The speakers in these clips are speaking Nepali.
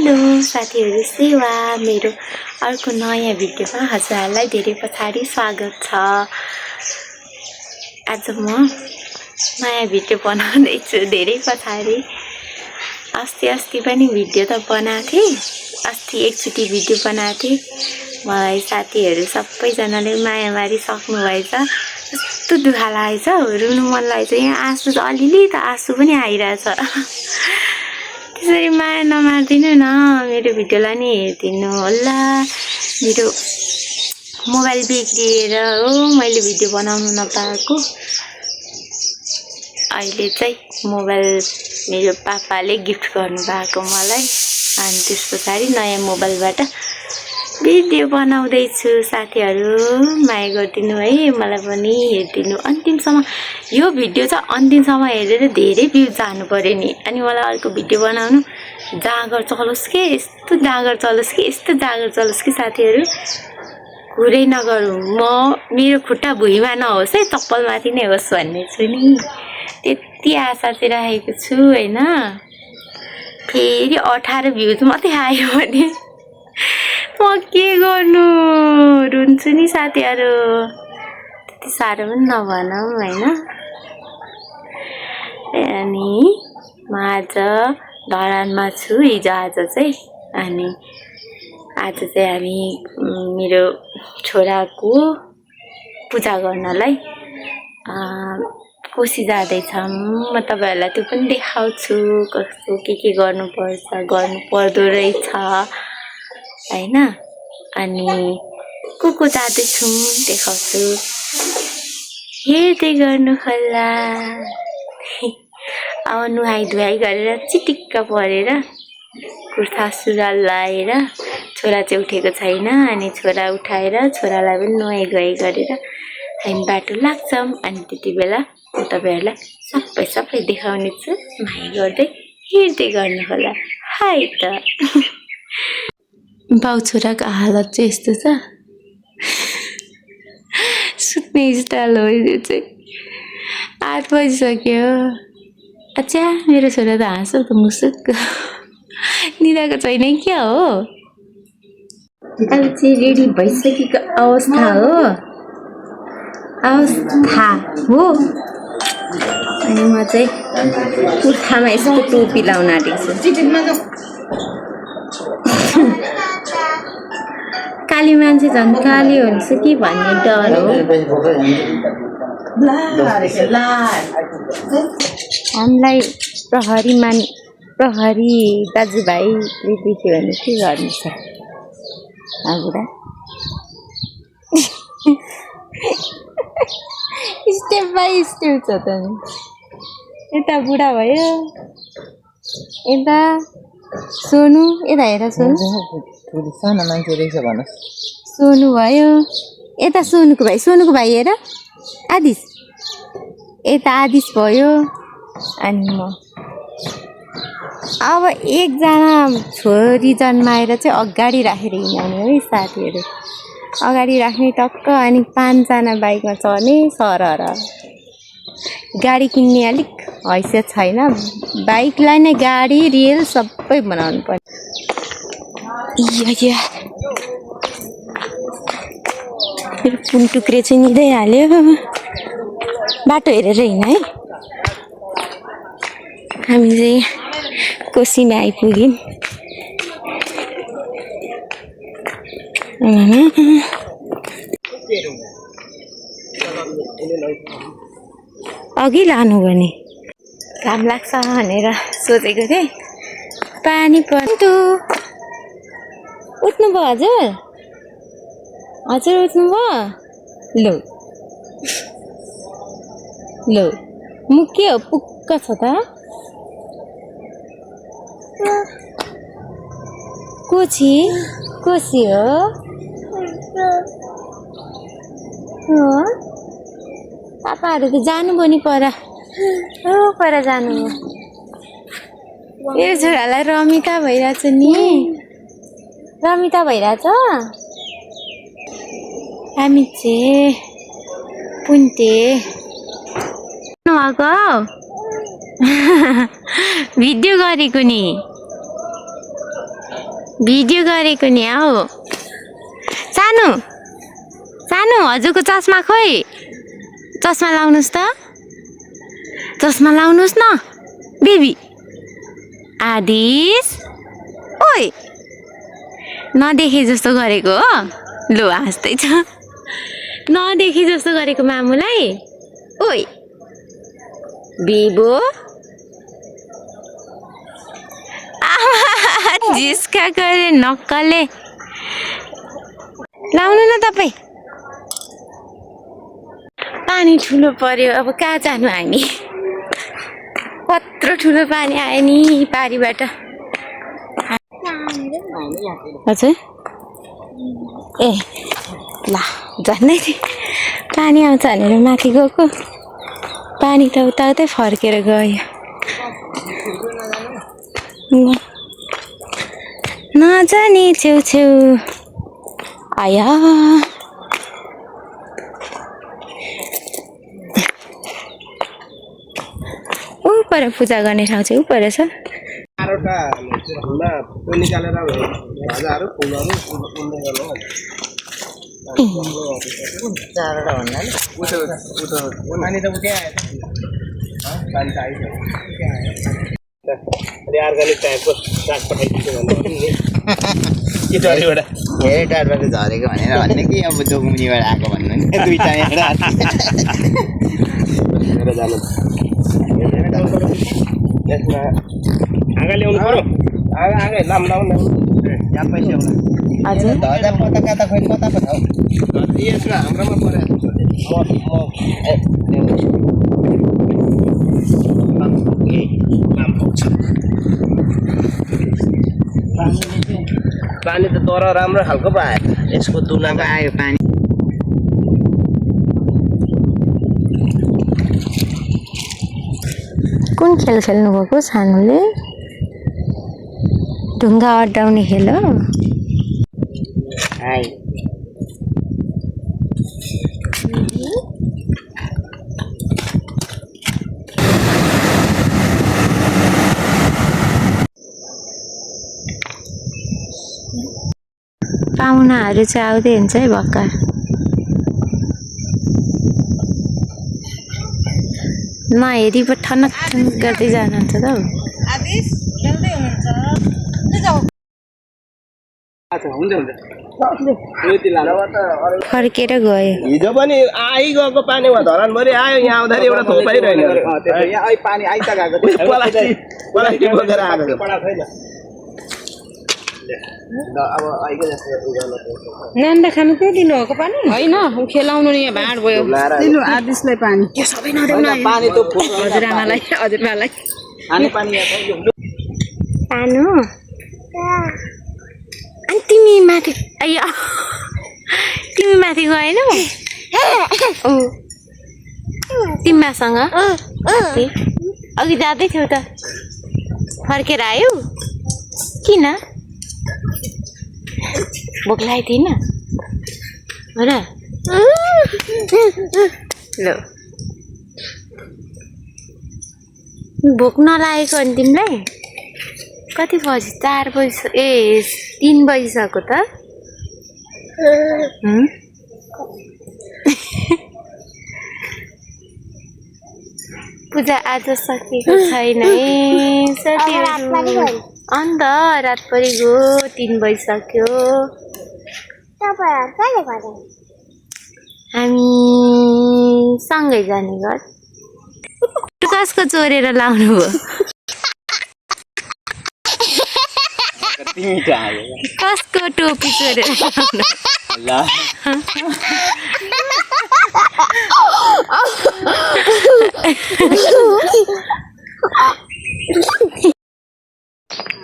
हेलो साथीहरु, सेवा मेरो अर्को नयाँ भिडियोमा हजुरहरुलाई धेरै पछाडी स्वागत छ। आज म नयाँ भिडियो बनाउँदै छु धेरै पछाडी। अस्ति पनि भिडियो त बनाथे, अस्ति एकचोटी भिडियो बनाथे। मलाई साथीहरु सबैजनाले मायामारी सक्नु भएछ। कस्तो दुःख लागेछ, रुनु मन लागेछ। यहाँ आँसु अलिअलि त आँसु पनि आइरहेछ। त्यसरी माया नमार्दिनु न, मेरो भिडियोलाई नि हेरिदिनु होला। मेरो मोबाइल बिग्रिएर हो मैले भिडियो बनाउनु नपाएको। अहिले चाहिँ मोबाइल मेरो पापाले गिफ्ट गर्नु भएको मलाई, अनि त्यसपछि नयाँ मोबाइलबाट भिडियो बनाउँदै छु। साथीहरु माया गरिदिनु है, मलाई पनि हेरिदिनु अन्तिमसम्म। यो भिडियो चाहिँ अन्तिमसम्म हेरेर धेरै भ्यू जानु पर्यो नि, अनि मलाई अर्को भिडियो बनाउनु जागर चलोस् के, यस्तो जागर चलोस् कि, यस्तो जागर चलोस् कि साथीहरु, कुरै नगरौँ। मेरो खुट्टा भुइँमा नहोस् है, चप्पलमाथि नै होस् भन्ने छु नि। त्यति आशा चाहिँ राखेको छु हैन। फेरि 18 भ्यूज मात्रै आयो भने म के गर्नु, रुन्छु नि साथीहरु। त्यति साह्रो पनि नभनौ हैन। अनि म आज धरानमा छु, आज चाहिँ। अनि आज चाहिँ हामी मेरो छोराको पूजा गर्नलाई कोसी जाँदैछौँ। म तपाईहरुलाई त्यो पनि देखाउँछु, कस्तो के गर्नुपर्छ, गर्नु पर्दो रहेछ हैन। अनि को जाँदैछौँ देखाउँछु, हेर्दै गर्नु होला। अब नुहाई धुवाई गरेर चिटिक्क परेर कुर्ता सुरुवाल लाएर, छोरा चाहिँ उठेको छैन, अनि छोरा उठाएर छोरालाई पनि नुहाई धुवाई गरेर हामी बाटो लाग्छौँ। अनि त्यति बेला म तपाईहरुलाई सबै देखाउने छु। माया गर्दै हेर्दै गर्नु होला। हाय त बाउ छोराको हालत चाहिँ यस्तो छ। सुत्ने स्टाइल हो यो चाहिँ। 8 बजिसक्यो। अच्छा मेरो छोरा त हाँसो त मुसुक निदाएको छैन क्या हो। अहिले चाहिँ रेडी भइसकेको अवस्था हो। अनि म चाहिँ कुर्तामा यस्तो टोपी लाउन आँटेको छु। काली मान्छे झन् काली हुन्छ कि भन्ने डर हो। हामीलाई प्रहरी दाजुभाइले देख्यो भने के गर्नु छ हजुर। स्टेप बाई स्टेप छ त नि। यता बुढा भयो, यता सोनु, यता हेर सोनु सानो मान्छे रहेछ भन। सोनु भयो, यता सोनुको भाइ हेर आदिश, यता आदिश भयो। अनि म अब एकजना छोरी जन्माएर चाहिँ अगाडि राखेर हिँड्ने है साथीहरु। अगाडि राख्ने टक्क, अनि 5 जना बाइकमा चढ्ने सरर। गाडी किन्ने अलिक हैसियत छैन, बाइकलाई नै गाडी रेल सबै बनाउनु पर्छ। पुन टुक्रे चाहिँ निदै हाल्यो। बाटो हेरेर हिँड है। हामी चाहिँ कोसीमा आइपुग्यौँ। अघि लानु भने घाम लाग्छ भनेर सोचेको थिएँ। पानी पर्यो। उठ्नु भयो हजुर? हजुर उठ्नु भयो? लो मुख के हो, पुक्क छ त। कोसी हो। पापाहरू त जानु भयो नि पर जानु हो। मेरो छोरालाई रमिता भइरहेछ नि। रमिता भइरहेछ। हामी चाहिँ पुन्ते नभएको भिडियो गरेको नि। भिडियो गरेको नि हो सानो सानो हजुरको चस्मा खोइ चस्मा लाउनुस् त चस्मा लाउनुस् न बेबी आदिस ओइ नदेखे जस्तो गरेको हो लो हाँस्दैछ नदेखे जस्तो गरेको मामुलाई ओइ बिबो जिस्का गरे नक्कले लाउनु न तपाईँ पानी ठुलो पर्यो अब कहाँ जानु हामी कत्रो ठुलो पानी आयो नि पारीबाट हजुर ए ला झन्डै पानी आउँछ भनेर माथि गएको पानी त उताउतै फर्केर गयो नजाने छेउछेउ आया पर पूजा गर्ने ठाउँ चाहिँ पर छ अर्ग्यानिक टाइपको साग पठाइदिन्छु धेरै टाढबाट झरेको भनेर भन्ने कि अब जोगमुनिबाट आएको भन्नु नि दुईटा यसमा आँगा ल्याउनु पर्यो आँगा लाउनु यहाँ पैसा हजुर धजा पता कता खोइ कता पो छ यसमा हाम्रोमा परेको पानी त तर राम्रो खालको पो आयो यसको तुलनामा आयो पानी कुन खेल खेल्नु भएको सानोले ढुङ्गा अड्डाउने खेल हो आइ पाहुनाहरू चाहिँ आउँदै हुन्छ है भर्खर नहेरी पो ठनक ठनक गर्दै जानुहुन्छ त फर्केर गयो हिजो पनि आइगएको पानी वहाँ धरानभरि आयो यहाँ आउँदाखेरि एउटा थोपाइरहेन पानी आइता गएको प्लास्टिक बोकेर आएको नान्दा खानु के दिनु भएको पानी होइन खेलाउनु नि भाँड भयो दिनु आदिसलाई पानी त्यो सबै नदेऊ न पानी त हजुरआमालाई हजुरबालाई सानो अनि तिमी माथि अಯ್या तिमी माथि गएनौ तिमीसँग अघि जाँदै थियौ त फर्केर आयौ किन भोक लागेको थिएन हो र ल भोक नलागेको अनि तिमीलाई कति बजी 4 बजी ए 3 बजिसक्यो त पूजा आज सकिएको छैन है साथीहरु अन्त रात परि गयो 3 बजिसक्यो हामी सँगै जाने घर कसको चोरेर लाउनु भयो कसको टोपी चोरेर लाउनु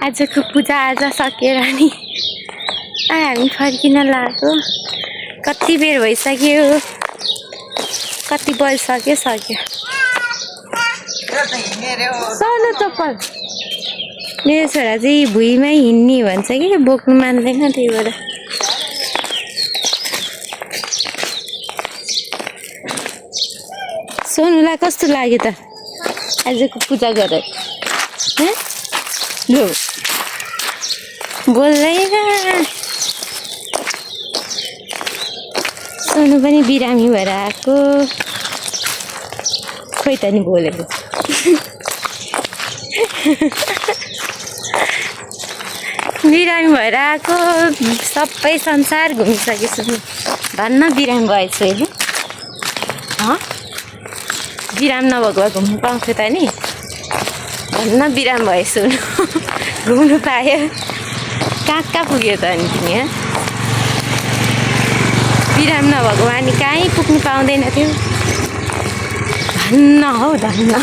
आजको पूजा आज सकेर नि हामी फर्किन लाग्यो कति बेर भइसक्यो कति बजिसक्यो सक्यो सानो चप्पल मेरो छोरा चाहिँ भुइँमै हिँड्ने भन्छ कि बोक्नु मान्दैन त्यही भएर सोनुलाई कस्तो लाग्यो त आजको पूजा गरेर लु बोल्दैन सोनु पनि बिरामी भएर आएको खोइ त नि बोलेको बिरामी भएर आएको सबै संसार घुमिसकेछु धन्न बिरामी भएछु होइन बिराम नभएको भए घुम्नु पाउँथ्यो त नि धन्न बिराम भएछु घुम्नु पायो कहाँ कहाँ पुग्यो त अनि तिमी बिराम नभएको भए नि कहीँ पुग्नु पाउँदैन थियो धन्न हौ धन्न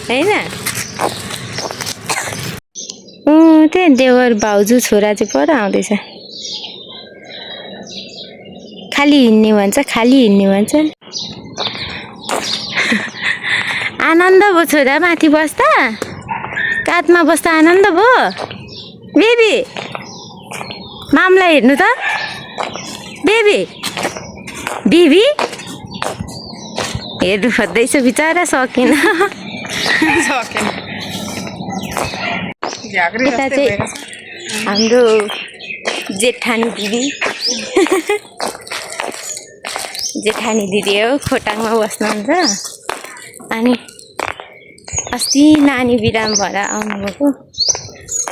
होइन त्यही देवर भाउजू छोरा चाहिँ पर आउँदैछ खाली हिँड्ने भन्छ आनन्द भयो छोरा माथि बस्दा काठमा बस्दा आनन्द भयो बेबी मामलाई हेर्नु त बेबी हेर्नु खोज्दैछ बिचरा सकेन यता चाहिँ हाम्रो जेठानी दिदी हो खोटाङमा बस्नुहुन्छ अनि अस्ति नानी बिराम भएर आउनुभएको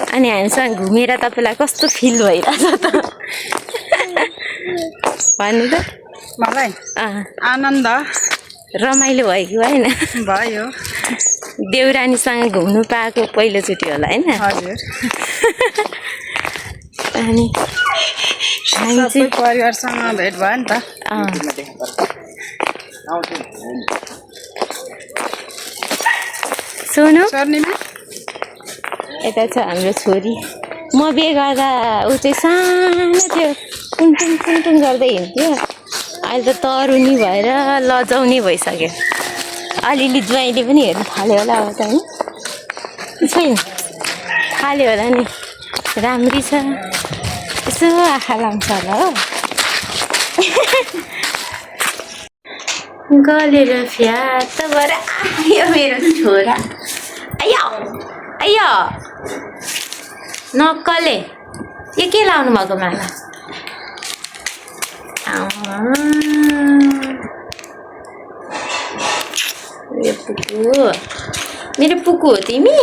अनि हामीसँग घुमेर तपाईँलाई कस्तो फिल भइरहेछ त भन्नु त मलाई आनन्द रमाइलो भयो कि भएन भयो देउरानीसँग घुम्नु पाएको पहिलोचोटि होला होइन हजुर अनि सबै परिवारसँग भेट भयो नि त सोनु सर्नीमा यता छ हाम्रो छोरी म बिहे गर्दा ऊ चाहिँ सानो थियो टुङ गर्दै हिँड्थ्यो अहिले त तरुनी भएर लजाउने भइसक्यो अलिअलि ज्वाइँले पनि हेर्नु थाल्यो होला अब त होइन छैन थाल्यो होला नि राम्री छ यसो आँखा लाउँछ होला हो गलेर फ्याट भएर आयो मेरो छोरा आयो नक्कले यो के लाउनु भएको माला मेरो पुकु हो तिमी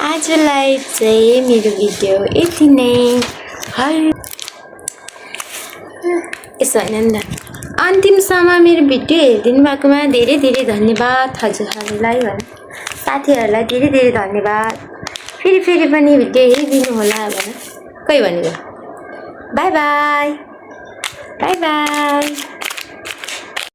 आजलाई चाहिँ मेरो भिडियो यति नै यसो होइन नि त अन्तिमसम्म मेरो भिडियो हेरिदिनु भएकोमा धेरै धेरै धन्यवाद हजुरहरूलाई भन साथीहरूलाई धेरै धेरै धन्यवाद फेरि पनि भिडियो हेरिदिनु होला भन कोही भनेको बाई बाई